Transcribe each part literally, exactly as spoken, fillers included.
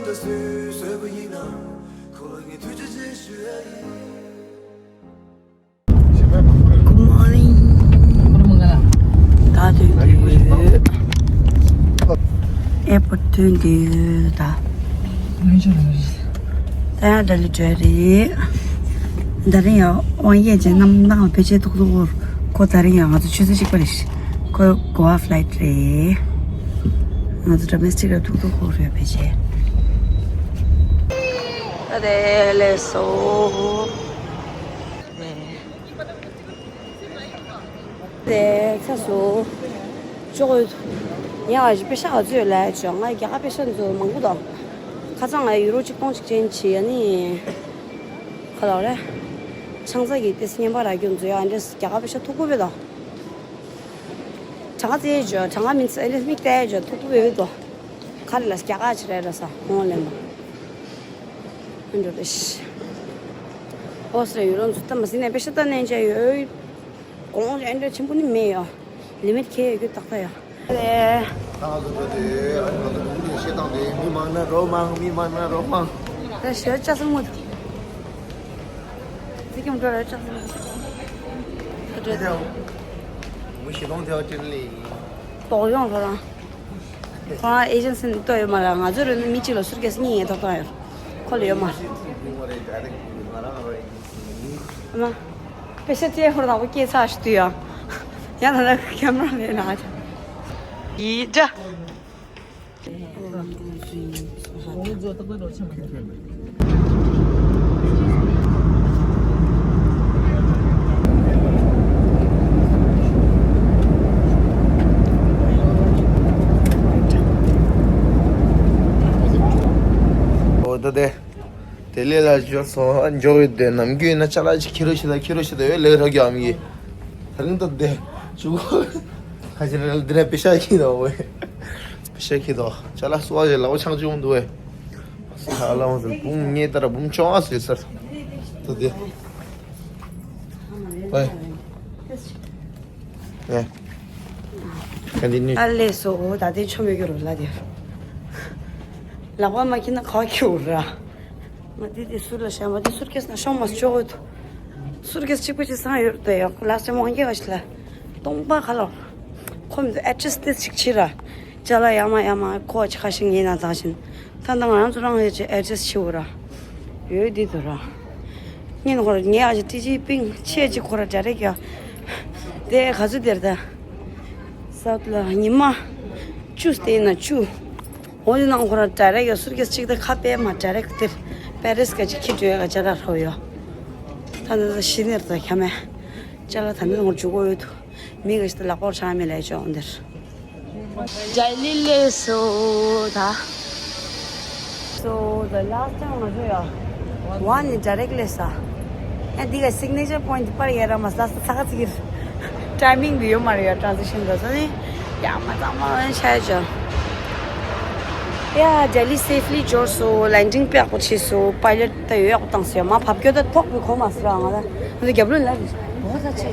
Good morning. ད་ཐོན་དུས། ཨེར་པོར་ཊི་ཐོན་དུས་ད། ད་ཡང་ལྡི་ལི་འགྲོ་རེད། ད་རིང་ཡང་དབང་ཡས་ཅན་རྣམ་ནང་ལ་ཕལ་ཆེར་ཐུག་ཐུག་ཧོར། ཁོ་ད་རིང་ཡང་ང་ཚོ་ཆུ་ཚོད་གཅིག་པ་རེད། ཁོ་གོ་ཝ་ཕ་ལའི་ཊི་རེད། ང་ཚོ་ཌོ་མེ་སི་ཊིག་ལ་ཐུག་ཐུག་ཧོར་ཡོད་ཕལ་ཆེར། ད་དེ་ལས་སོ། དེ་ཚ་སོ། ཅོག་ཡོད། ཉག་ག་ཞིག་པེ་ཤ་ག་ཚོད་ལས་ཅོག་ང་རྒྱ་གར་པེ་ཤ་ཚོ་མང་པོ་དང་། ཁ་ཚང་ང་ཡུ་རོ་གཅིག་སྟོང་གཅིག་ཅན་ཆི་ཡ་ནི། ཁ་ལག་རེད། ཆང་ས་གི་ཏེ་སི་ཉན་པ་ར་རྒྱུ་ཚོ་ཡ་འདྲེ་རྒྱ་གར་པེ་ཤ་ཐུག་པོ་བེ་དང་། གྲངས་ཀ་ཙེ་ཅོ་གྲངས་ཀ་མིན་ཚེ་འདྲེ་མིག་ཏེ་ཅོ་ཐུག་པོ་བེ་བེ་དོ། ཁ་རེ་ལ་རྒྱ་གར་ཆི་རེད་ར་ས་ཧོང་ལེན་པ། འགྲོ་རེ་ཤི། ཨོ་སི་ཡུ་རོ་ཚོ་ད་མ་སི་ནས་པེ་ཤ་ད་ནན་ཅ་ཡོད། གོང་ཨེ་འདྲ་ཆེན་པོ་ནི་མེད་ཡོ། ལི་མིཊ་ཁེ་ཡོད་རྒྱུ་ཏག་ཏག་ཡོ། ཨེ། ད་ང་ཚོ་འགྲོ་དེ་ཨ་ང་ཚོ་གོང་དེ་བཤད་སྟངས་དེ་མི་མང་ན་རོ་མང་མི་མང་ན་རོ་མང་། ད་ཞོལ་ལྕགས་ཟམ་ངོ་། ཙི་ཀེམ་འགྲོ་ར་ལྕགས་ཟམ་ངོ། ད་འགྲོ་དེ། མི་ཤི་ལོང་དེ་བ་ཅིར་ལི། དོག་ཡོང་ལོ་རང་། ཁོ་རང་ཨེ་ཇེན་སི་ནས་ལྟོས་ཡོད་མ་ར། ང་ཚོ་རེ་ནི་མི་གཅིག་ལ་སུར་ཀེ་སི་གཉིས་ཡས་ཐོབ་ཐང་ཡོད། ཁོ་ལ་ཡོད་མ་ར། ཨ་མ། པེ་ཤ་ཅེ་ཧོར་དང་པོ་སྐྱེས་ཚར་ཞུ་དུས་ཡ། ཡང་ད་ལྟ་ཁེམ་ར་མེད་ན་ཅ། ཡི་ཅ། ཨོ་ད་དེ། དེ་ལས་ལ་འབྱོར་སོང་། ཨ་འབྱོར་ཡོད་དེ་ནམ་རྒྱུན་ན་ཅ་ལག་ཅིག་ཁྱེར་རོགས་བྱེད་ད་ཁྱེར་རོགས་བྱེད་ད་ཡོད་ལས་རོགས་ཀྱང་མི་ཡེ། ད་རིང་ད་དེ་ཅུ་གོ་ཁ་ཅིག་རེད་འདི་ནས་པེ་ཤ་ཁྱི་དོ་ཝེ། པེ་ཤ་ཁྱི་དོ་ཅ་ལག་སུ་བ་ཞེ་ལ་བ་ཆང་ཅུང་འདུག་ཝེ། ཨ་ལ་འོང་ཟེར་བུམ་ངེ་ད་ར་བུམ་ཅོང་ཨ་ཟེར་ཟེར། ད་དེ་ཝེ། ཨེ། ཀན་ཊི་ནིའུ། ཨ་ལས་སོ། ད་དེ་ཆོ་མེད་གི་རོ་ལ་དེ། ལག་པ་མ་ཁྱེར་ན་ཁ་ཁྱེར་ར། ང་དེ་དེ་སུར་ལ་ཤ་མ་དེ་སུར་ཀེ་སི་ན་ཤོང་མ་ཅོག་ཡོད། སུར་ཀེ་སི་གཅིག་པོ་ཅིག་སང་ཡོད་དེ་ཡོད་ལ་སེ་མོང་གེ་བ་ཞིག་ལ། སྟོང་པ་ཁ་ལོ། ཁོ་མི་ཚོ་ཨེ་ཌི་རེ་སི་དེ་ཅིག་བྱེད་ར། ཅ་ལག་ཡ་མ་ཡ་མ་ཁོ་ཅི་ཁ་ཤིང་ཡིན་ན་ཚང་ཞིན། ད་ལྟ་ང་རང་ཚོ་རང་ཡོད་ཅེ་ཨེ་ཌི་རེ་སི་བྱེད་འོ་ར། ཡོད་དེ་དུ་ར། ཉིན་ཧོར་ངའི་ཨ་ཅེ་ཊི་ཇི་པིང་ཆེ་ཅིག་ཁོ་ར་ཌའི་རེག་ཡ། དེ་ག་ཚོད་དེར་ད། སའུཐ་ལ་ཉི་མ། བཅུ་སྟེ་ན་བཅུ། འོ་དེ་ནང་ཁོ་ར་ཌའི་རེག་ཡ་སུར་ཀེ་སི་གཅིག་ད་ཁ་པེ་མ་ཌའི་རེག་དེར། པེ་རིས་ག་ཅིག་ཁྱི་འགྲོ་ཡ་ག་ཅ་ལག་རོ་ཡོ། ད་ནི་ད་ཤི་ནེར་ད་ཁ་མེ། ཅ་ལག་ད་ནི་ངོར་འཇུག་གོ་ཡོད་དུ། མི་ག་ཞིག་ད་ལག་པར་ཆང་མེ་ལས་ཅོག་འདིར། ལྡི་ལི་ལས་སོ་ད། So the last time ང་ཚོ་ཡ། ཝན་ནི་ཌའི་རེག་ལས་ས། ཨ་འདི་ག་སིག་ནེ་ཅར་པོ་ཡིན་ཊི་པར་ཡ་ར་མ་ས་ས་ས་ག་ཚིག་གི། ཊའི་མིང་དུ་ཡོད་མ་རེད་ཡ་ཊ་རན་སི་ཤན་དུ་སོ་ནི། ཡ་མ་ཚང་མ་ཝན་ཆ་ཡ་ཅོ། ཡ་ལྡི་ལི་སེ་ཕི་ལི་འབྱོར་སོ། ལེན་ཌིང་པད་ཡག་པོ་བྱས་སོ། པའི་ལོཊ་ད་ཡོད་ཡག་པོ་བཏང་སོ་ཡ། མ་བབ་སྐྱོ་ད་ཐོག་པའི་གོ་མ་སོ་ར་ང་ད། ང་ཚོ་རྒྱབ་ལོན་ལ་རེད། འོ་ས་ཆ་ཡ།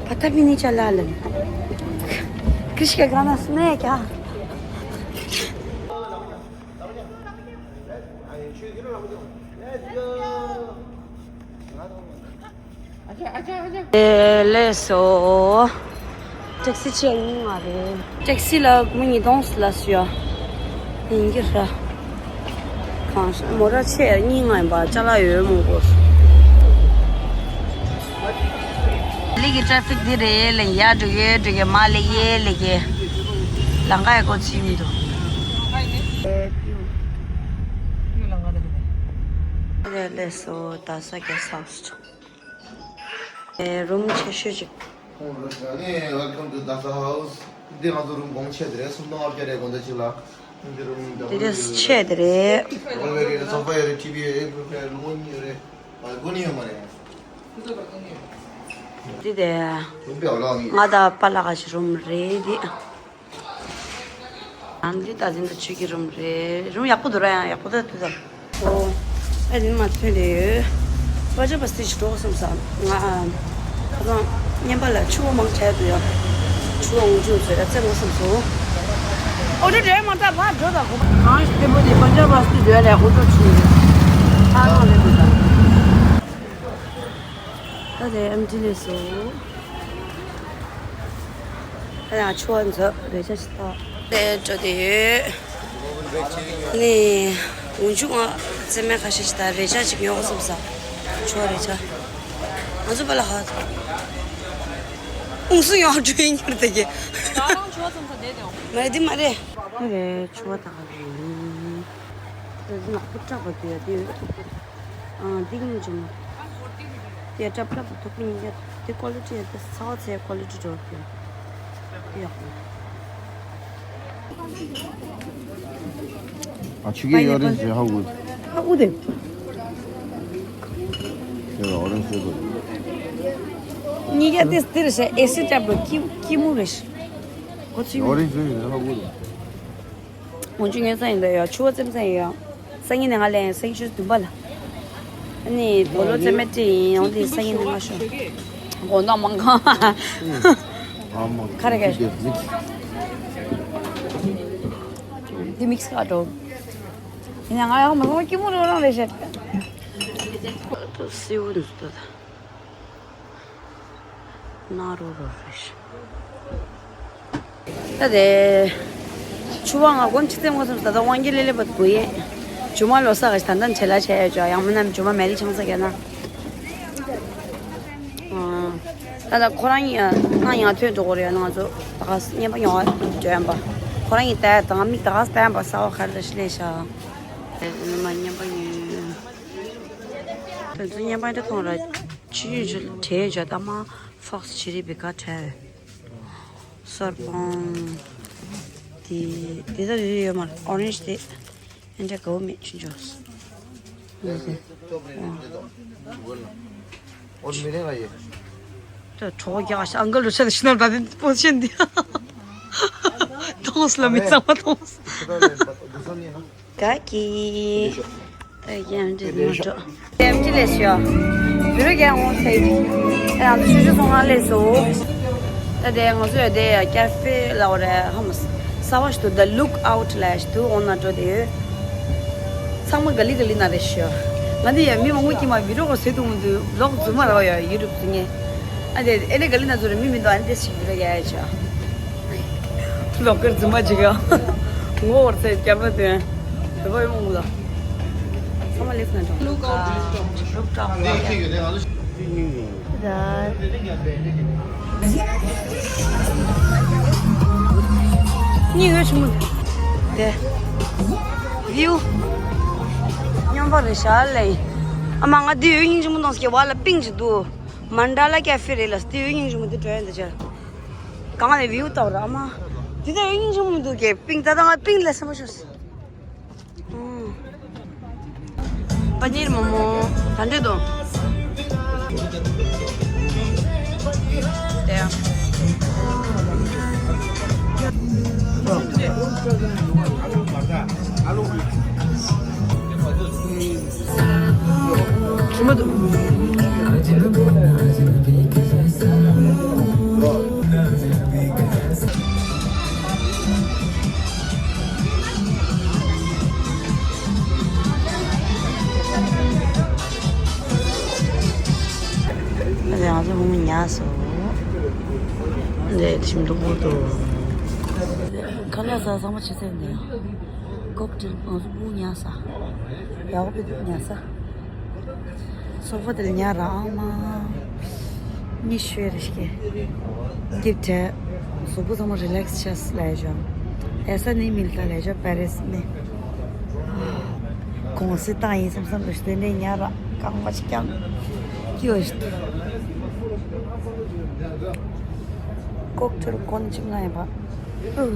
ཕ་ཐ་པི་ནི་ཅ་ལ་ལ། ཀྲིཤ་ཀ་ག་ན་སུ་ནས་ཀྱ། དེ་ལས་སོ། ཊེག་སི་ཆེད་གཉིས་མ་རེད། ཊེག་སི་ལ་མི་ཉིས་སྟོང་ལ་སུ་ཡ། ཡིན་གྱི་ར། གང་ཤ་མོ་ཊ་ཆེད་གཉིས་མ་ཡིན་པ་ཅ་ལག་ཡོད་མོ་གོ། ལི་གི་ཊ་ར་ཕིག་འདི་རེད་ལེ། ཡ་འགྲོ་གི་འགྲོ་གི་མ་ལེ་ཡེ་ལེ་གི། ལང་ཀ་ཡ་གོ་ཚི་མི་འདུག་དེ་ལས་སོ་ད་ས་གེ་སི་ཧའུ་སི། ཨེ་རུམ་ཆེ་ཤོས་ཅིག Welcome to Dasa House. འདི་ང་ཚོ་རུམ་གོང་ཆེ་དེ་རེད། སུམ་སྟོང་ལྔ་བརྒྱ་རེད། དགོང་དག་ཅིག་ལ། འདི་རུམ་འདི་འདྲ་ཆེ་དེ་རེད། ཨོ་ཡོད་རེད། སོ་ཕ་ཡོད་རེད། ཊི་ཝི་ཡོད་རེད། ལོ་གཉིས་ཡོད་རེད། ཨ་ལོ་གཉིས་ཡོད་མ་རེད། འདི་དེ་རུམ་པའི་འོག་ལ་ང་དང་པཱ་ལགས་ཀྱི་རུམ་རེད་འདི། ཨ་འདི་ད་འཛིན་དུ་ཆུ་གི་རུམ་རེད། རུམ་ཡག་པོ་འདུག་ར། ཡང་ཡག་པོ་ད་འདུག་ད། ཨོ། ཨ་འདི་མ་ཐོན་རེད་ཡོད། པ་ཅོ་པ་སི་ཅིག་འགྲོ་བསམ་ས། ང་ཨ། ཁ་སང་བརྙན་པ་ལ་ཕྱུ་པ་མང་ཆེ་འདུག་ཡ། ཕྱུ་པ་འོང་ཆུ་ཚོད་ཡ་རྩེ་མོ་བསམ་སོང་། ཨོ་ཏོ་འགྲོ་མ་ཐག་ཕར་འགྲོ་དང་གོ། གང་ཞིག་དེ་མོ་དེ་པན་ཇབ་བ་སི་ཊི་འགྲོ་ལས་ཨོ་ཏོ་ཁྲིད་ཡིན། ཆ་ཚང་ལས་དགོས་ད། ད་དེ་ཨེམ་ཊི་ལས་སོ། ད་ཡང་ཆུ་བ་འཛོག་རེ་ཆ་ཞིག་ད། དེ་འགྲོ་དེ་ཡོད། ནི། འུན་ཆུ་ང་རྩེ་མེད་ཁ་ཤས་ཤིག་ད་རེ་ཆ་ཞིག་ཉོ་གོ་སོང་ས། ཆུ་བ་རེ་ཆ། ང་ཚོ་པ་ལ་ཧ། ཨུང་སུ་ཡོང་འགྲོ་ཡིན་ཁྱེར་དེ་གི། ད་རང་ཆུ་བ་ཙམ་ས་བསྡད་དེ་འོང་། མ་རེད་འདི་མ་རེད། ཨ་རེ་ཆུ་བ་ད་ག་རེད། དེ་ནག་པོ་སྐྲག་པ་དེ་ཡ་དེ་ཡོད། ཨ་འདི་སྙིང་རྗེ་མོ། དེ་སྐྲག་སྐྲག་པ་ཐུག་པ་ཡིན་ཡ། དེ་ཀོ་ལི་ཊི་ཡ་དེ་ཚ་བ་ཚའི་ཀོ་ལི་ཊི་འགྲོ་གི་ཡོད། དེ་ཡག་པོ། ཨ་ཆུ་གི་ཡོ་རེ་ཇེ་ཧ་གུ། ཧ་གུ་དེ། དེ་ལ་ཨོ་རེན་ཇི་ཟེར་གོ། གཉིས་ཀ་དེ་དེ་རེད་ཤག་ཨེ་སི་ཊབ་ལ་ཀི་ཀི་མུ་རེད་ཤག་གོ་ཚུལ་ཨོ་རེན་ཇི་ཟེར་ཧ་གུ་རེད། འོན་ཀྱང་ངའི་སང་ཉིན་འདི་ཡོད། ཆུ་བ་ཙེམ་སང་ཉིན་ཡོད། སང་ཉིན་ནས་ང་ལན་སང་ཉིན་ཆུ་ཚོད་བདུན་པ་ལ། ཨ་ནི་དོ་ལོ་ཙེ་མེ་ཏི་ཡིན་ཡོང་དེ་སང་ཉིན་ནས་ང་ཤོག་དགོང་དག་མང་ཁང་། ཁ་རེ་ཁ་རེ། འདི་མིག་སི་ཁ་འགྲོ། ཡིན་ན་ང་ཡང་མི་ཁོང་སྐྱིད་མོ་རོ་རང་རེད་ཤག་སེའུ་འདི་ལྟ། ན་རོ་རོ་རེད། ད་དེ། ཆུ་བ་ང་དགོན་ཆི་ཙེ་ངོ་སོང་ད་ལྟ་དབང་གི་ལེ་ལེ་བ་དགོས་ཡིན། ཇུ་མ་ལོ་ས་ག་ཞིག་ད་ལྟ་འཆད་ལ་བྱས་ཡོད་ཅོ་ཡང་མིན་ན་ཇུ་མ་མེ་རི་ཆང་ས་ག་ན། ད་ལྟ་ཁོ་རང་ཡང་ན་ཡང་ཐོན་འགྲོ་གོ་རེད་ཡང་ང་ཚོ་ད་ག་བརྙན་པ་ཉོ་བ་འགྲོ་ཡང་པ། ཁོ་རང་ཡིན་ད་ད་ང་མི་ད་ག་ད་ཡང་པ་ས་བ་ག་རེ་ད་ཤི་ལེ་ཤ། དེ་ནི་མ་བརྙན་པ་ཉོ། དེ་ཚོ་བརྙན་པ་འདྲ་མཐོང་ར། ཆུ་ཡོད་ཆུ་བྲལ་ཡོད་ཆུ་ད་མ། ཧྥོག་སི་ཆི་རི་བི་ཀ་བྲལ། སོར་པོང་། དེ་དེ་ད་རེ་རེ་ཡོད་མ་རེད། ཨོ་རེན་ཇི་དེ། ཨེ་འདྲ་དགའ་བོ་མེད་ཆུ་འཇོག་སོང་། འོ་མི་རེ་ང་ཡོད། ད་གྲོགས་རྒྱག་ཤ་ཨང་ཀལ་རུ་ཤ་དེ་ཤི་ན་ད་དེ་པོ་ཆེན་དེ། ཐོངས་ལ་མི་གཙང་མ་ཐོངས། ག་གི། ད་ཡང་འདྲི་མ་འགྲོ། ཡང་འདྲི་ལས་ཤོ། བི་རུ་རྒྱལ་ངོ་ཚེ་ཡིན། ད་ང་ཚོ་ཆུ་ཆུ་སོང་ང་ལས་སོ། ད་དེ་ང་ཚོ་ཡོད་དེ་ཡ་ཀ་ཧྥེ་ལ་འོ་རེ་ཧ་མ་ས་བ་ཞིག་ཏུ་The Lookout ལ་ཞིག་ཏུ་འོ་ན་འགྲོ་དེ་ཡོད། ཚང་མ་ག་ལི་ག་ལི་ན་རེ་ཤོ། ང་འདི་ཡ་མི་མང་པོ་ཀྱི་མ་བི་རུ་གོ་ཟེ་དུ་མི་འདུག་ལོག་རྫུན་མ་ར་བ་ཡ་ཡུ་ཊུབ་ཟིན་ངེ། ཨ་དེ་ཨེ་ལེ་ག་ལི་ན་ཚོ་རེ་མི་མི་འདུག་ཨ་ནི་དེ་ཞིག་བི་རུ་རྒྱལ་ཡ་ཆ། ལོ་ཀར་རྫུན་མ་ཅིག་ཡ། ངོ་བོར་ཚེ་སྐྱབས་ལ་དོན། བོད་པ་ཡོང་ལ། ཚང་མ་ལེགས་ན་འགྲོ། སློབ་གྲྭ་བ། གཉིས་ཡོད་ཆུང་མོ། དེ། བིའུ། སྙོམས་པོ་རེད་ཤག་ལེ། ཨ་མ་ང་འདི་ཡོད་སྙིང་རྗེ་མོ་མཐོང་སྐྱེ་བ་ལ་པིང་ཅིག་འདུག་མན་ཌ་ལ་ཀ་ཧྥེ་རེད་ལ་འདི་ཡོད་སྙིང་རྗེ་མོ་འདི་འགྲོ་ཡ་འདི་ཅར། གང་ལས་བིའུ་ལྟ་བུ་ར་ཨ་མ། འདི་ད་ཡོད་སྙིང་རྗེ་མོ་མི་འདུག་གས་པིང་ད་ད་ང་པིང་ལས་སེམས་པ་ཤོར་སོང་། པ་ནིར་མོ་མོ། ད་འདྲེ་དོ། དེ་ཡང་། ཞིམ་པོ་འདུག་ང་ཚོ་ཧུང་ཉལ་སོང་། འདི་ཞིམ་མདོག་པོ་འདུག་ཁ་ལག་ཟ་ཚང་མ་ཕྱི་ཚེ་འདི་ཡང་། ཀོག་ཏེལ་ང་ཚོ་ཧུང་ཉལ་ས། ཡག་པོ་འདུག་ཉལ་ས། སོ་ཕ་དེར་ཉལ་ར་ཨ་མ། མི་ཤོས་རེ་ཤི་ཀེ། སྐྱིད་བྲལ། གཟུགས་པོ་ཚང་མ་རི་ལེགས་ཆགས་ལས་བྱུང་། ཨེ་ས་ནི་མིལ་ཏ་ལས་བྱུང་པེ་རེ་སི་ནི། གོང་སེ་བཏང་ཡིན་བསམ་བསམ་རེ་ཤི་དེ་ནས་ཉལ་ར་རྐང་པ་ཅིག་ཀྱང་སྐྱིད་པ་ཞིག་འདུག་ཀོག་ཏེལ་ཀོན་ཅིག་ང་ཡིན་པ། ཨུ།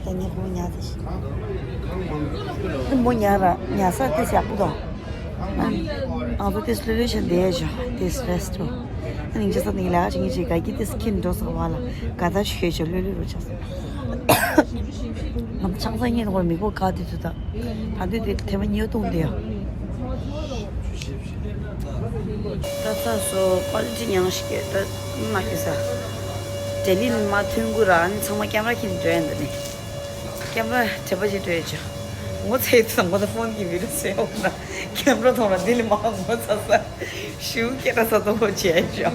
ད་ངས་ཁོང་ཉལ་ཚེ་ཤི། མོ་ཉལ་ར་ཉལ་ས་དེ་ཡག་པོ་དང་། ང་ཚོ་དེ་སློབ་ལས་བྱས་བསྡད་ཡོད་ཅོ། དེ་རེ་སི་ཊི་རུམ། ཨ་ནི་ངས་ས་ནས་ལས་ཀ་བྱེད་མཁན་ཅིག་ག་གི་དེ་སི་ཁྱེར་འགྲོ་ས་བ་ལ་ག་ད་ཞུས་ཅོ་ལོས་ལོས་རུ་ཆགས་སོང་། ང་ཚོ་ཆང་ས་ཉལ་ནས་མི་པོ་ག་དེ་ཚོ་ད། ད་དུས་དེ་ཐེངས་མ་ཉོ་བཏུང་དེ་ཡ། ད་ཚ་སོ་ཀོ་ལི་ཊི་ཉང་ཞིག་གི་ད་མ་གི་ས། ལྡི་ལི་ནས་མ་ཐོན་གུ་ར་ཨ་ནི་ཚང་མ་ཀེམ་ར་ཁྱེར་འགྲོ་ཡ་འདི་ནས། ཀེམ་ར་དྲན་པ་ཅིག་སྤྲོད་ཅོ། ངོ་ཚ་ཡི་ཚ་ངོ་ཚ་ཕོན་གྱི་བི་ཌིའོ་བཟོས་འོང་ན། ཀེམ་ར་མཐོང་ན་འདི་ལས་མ་ངོ་ཚ་ས། ཞུ་སྐད་གྲགས་ས་གཙོ་བོ་བྱས་ཅོ།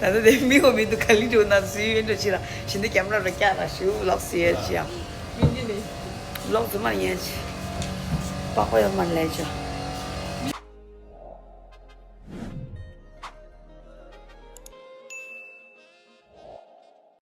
ད་ལྟ་དེ་མི་འོ་མི་འདུག་ག་ལི་འགྲོ་ན་སུའི་ཡོད་འགྲོ་ཅི་ར། ཞིན་དུ་ཀེམ་ར་ར་བཀྱག་ར་ཞུ་ལོག་སུ་ཡོད་ཅི་ཡང་། མི་འདི་ནི། ལོག་ཙུ་མ་ཡན་ཅི། པགས་པ་ཡོད་མ་ལས་ཅོ།